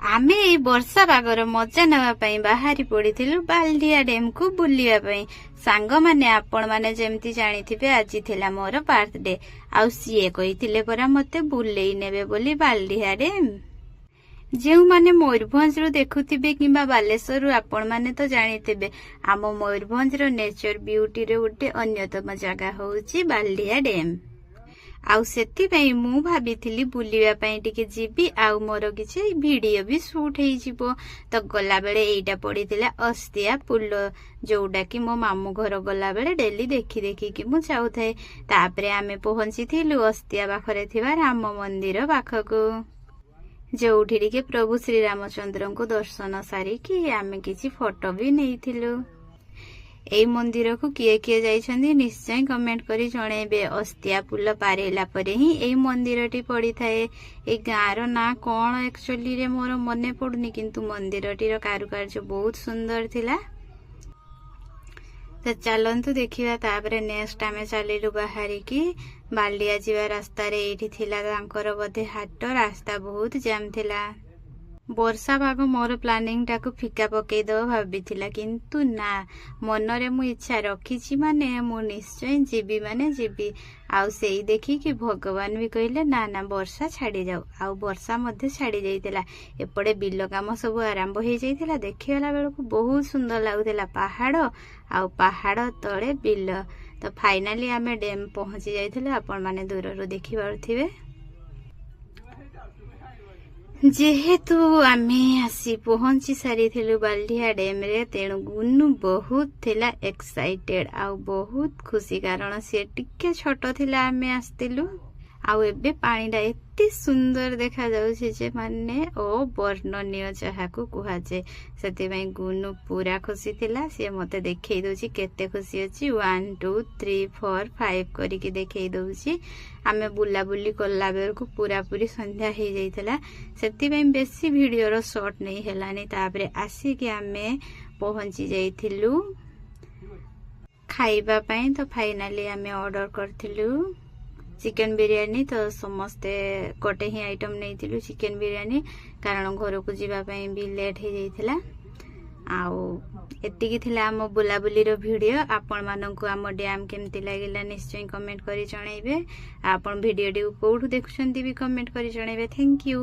ଆମେ ଏଇ ବର୍ଷା ପାଗର ମଜା ନେବା ପାଇଁ ବାହାରି ପଡ଼ିଥିଲୁ ବାଲଡିହା ଡ୍ୟାମକୁ ବୁଲିବା ପାଇଁ। ସାଙ୍ଗମାନେ, ଆପଣମାନେ ଯେମିତି ଜାଣିଥିବେ, ଆଜି ଥିଲା ମୋର ବାର୍ଥଡେ। ଆଉ ସିଏ କହିଥିଲେ ପରା ମତେ ବୁଲେଇ ନେବେ ବୋଲି ବାଲଡିହା ଡ୍ୟାମ। ଯେଉଁମାନେ ମୟୂରଭଞ୍ଜରୁ ଦେଖୁଥିବେ କିମ୍ବା ବାଲେଶ୍ୱରରୁ, ଆପଣମାନେ ତ ଜାଣିଥିବେ, ଆମ ମୟୂରଭଞ୍ଜର ନେଚର ବିୟୁଟିର ଗୋଟେ ଅନ୍ୟତମ ଜାଗା ହଉଛି ବାଲଡିହା ଡ୍ୟାମ। ଆଉ ସେଥିପାଇଁ ମୁଁ ଭାବିଥିଲି ବୁଲିବା ପାଇଁ ଟିକେ ଯିବି ଆଉ ମୋର କିଛି ଭିଡିଓ ବି ସୁଟ୍ ହେଇଯିବ। ତ ଗଲାବେଳେ ଏଇଟା ପଡିଥିଲା ଅସ୍ତିଆ ପୁଲ, ଯୋଉଟା କି ମୋ ମାମୁଁ ଘର ଗଲାବେଳେ ଡେଲି ଦେଖି ଦେଖିକି ମୁଁ ଯାଉଥାଏ। ତାପରେ ଆମେ ପହଞ୍ଚିଥିଲୁ ଅସ୍ତିଆ ପାଖରେ ଥିବା ରାମ ମନ୍ଦିର ପାଖକୁ, ଯୋଉଠି ଟିକେ ପ୍ରଭୁ ଶ୍ରୀରାମଚନ୍ଦ୍ରଙ୍କୁ ଦର୍ଶନ ସାରିକି ଆମେ କିଛି ଫଟୋ ବି ନେଇଥିଲୁ। ଏଇ ମନ୍ଦିରକୁ କିଏ କିଏ ଯାଇଛନ୍ତି, ନିଶ୍ଚୟ କମେଣ୍ଟ କରି ଜଣେଇବେ। ଅସ୍ତିଆ ପୁଲ ପାର ହେଲା ପରେ ହିଁ ଏଇ ମନ୍ଦିରଟି ପଡିଥାଏ। ଏଇ ଗାଁର ନାଁ କଣ ଆକ୍ଚୁଆଲିରେ ମୋର ମନେ ପଡୁନି, କିନ୍ତୁ ମନ୍ଦିରଟିର କାରୁକାର୍ଯ୍ୟ ବହୁତ ସୁନ୍ଦର ଥିଲା। ତ ଚାଲନ୍ତୁ ଦେଖିବା। ତାପରେ ନେକ୍ସଟ ଆମେ ଚାଲିଲୁ ବାହାରିକି ବାଲିଆ ଯିବା ରାସ୍ତାରେ। ଏଇଠି ଥିଲା ତାଙ୍କର ବୋଧେ ହାଟ। ରାସ୍ତା ବହୁତ ଜାମ୍ ଥିଲା। ବର୍ଷା ପାଗ ମୋର ପ୍ଲାନିଂଟାକୁ ଫିକା ପକେଇଦବ ଭାବିଥିଲା, କିନ୍ତୁ ନା, ମନରେ ମୁଁ ଇଚ୍ଛା ରଖିଛି ମାନେ ମୁଁ ନିଶ୍ଚୟ ଯିବି ମାନେ ଯିବି। ଆଉ ସେଇ ଦେଖିକି ଭଗବାନ ବି କହିଲେ, ନା ନା, ବର୍ଷା ଛାଡ଼ିଯାଉ। ଆଉ ବର୍ଷା ମଧ୍ୟ ଛାଡ଼ି ଯାଇଥିଲା। ଏପଟେ ବିଲ କାମ ସବୁ ଆରମ୍ଭ ହେଇଯାଇଥିଲା। ଦେଖିଗଲା ବେଳକୁ ବହୁତ ସୁନ୍ଦର ଲାଗୁଥିଲା, ପାହାଡ଼ ଆଉ ପାହାଡ଼ ତଳେ ବିଲ। ତ ଫାଇନାଲି ଆମେ ଡ୍ୟାମ୍ ପହଞ୍ଚି ଯାଇଥିଲୁ। ଆପଣମାନେ ଦୂରରୁ ଦେଖିପାରୁଥିବେ। ଯେହେତୁ ଆମେ ଆସି ପହଞ୍ଚି ସାରିଥିଲୁ ବାଲିଆ ଡ୍ୟାମରେ, ତେଣୁ ଗୁନୁ ବହୁତ ଥିଲା ଏକ୍ସାଇଟେଡ ଆଉ ବହୁତ ଖୁସି, କାରଣ ସିଏ ଟିକେ ଛୋଟ ଥିଲା ଆମେ ଆସିଥିଲୁ। ଆଉ ଏବେ ପାଣିଟା ଏତେ ସୁନ୍ଦର ଦେଖାଯାଉଛି ଯେ ମାନେ ଅବର୍ଣ୍ଣନୀୟ ଯାହାକୁ କୁହାଯାଏ। ସେଥିପାଇଁ ଗୁନୁ ପୁରା ଖୁସି ଥିଲା। ସିଏ ମତେ ଦେଖେଇ ଦଉଛି କେତେ ଖୁସି ଅଛି। 1, 2, 3, 4, 5 କରିକି ଦେଖେଇ ଦଉଛି। ଆମେ ବୁଲାବୁଲି କଲା ବେଳକୁ ପୁରାପୁରି ସନ୍ଧ୍ୟା ହେଇଯାଇଥିଲା, ସେଥିପାଇଁ ବେଶୀ ଭିଡ଼ିଓର ସଟ୍ ନେଇ ହେଲାନି। ତାପରେ ଆସିକି ଆମେ ପହଞ୍ଚି ଯାଇଥିଲୁ ଖାଇବା ପାଇଁ। ତ ଫାଇନାଲି ଆମେ ଅର୍ଡର କରିଥିଲୁ ଚିକେନ ବିରିୟାନୀ। ତ ସମସ୍ତେ ଗୋଟେ ହିଁ ଆଇଟମ୍ ନେଇଥିଲୁ, ଚିକେନ ବିରିୟାନୀ, କାରଣ ଘରକୁ ଯିବା ପାଇଁ ବି ଲେଟ୍ ହେଇଯାଇଥିଲା। ଆଉ ଏତିକି ଥିଲା ଆମ ବୁଲାବୁଲିର ଭିଡ଼ିଓ। ଆପଣମାନଙ୍କୁ ଆମ ଡ୍ୟାମ୍ କେମିତି ଲାଗିଲା, ନିଶ୍ଚୟ କମେଣ୍ଟ କରି ଜଣାଇବେ। ଆପଣ ଭିଡ଼ିଓଟିକୁ କେଉଁଠୁ ଦେଖୁଛନ୍ତି ବି କମେଣ୍ଟ କରି ଜଣାଇବେ। Thank you.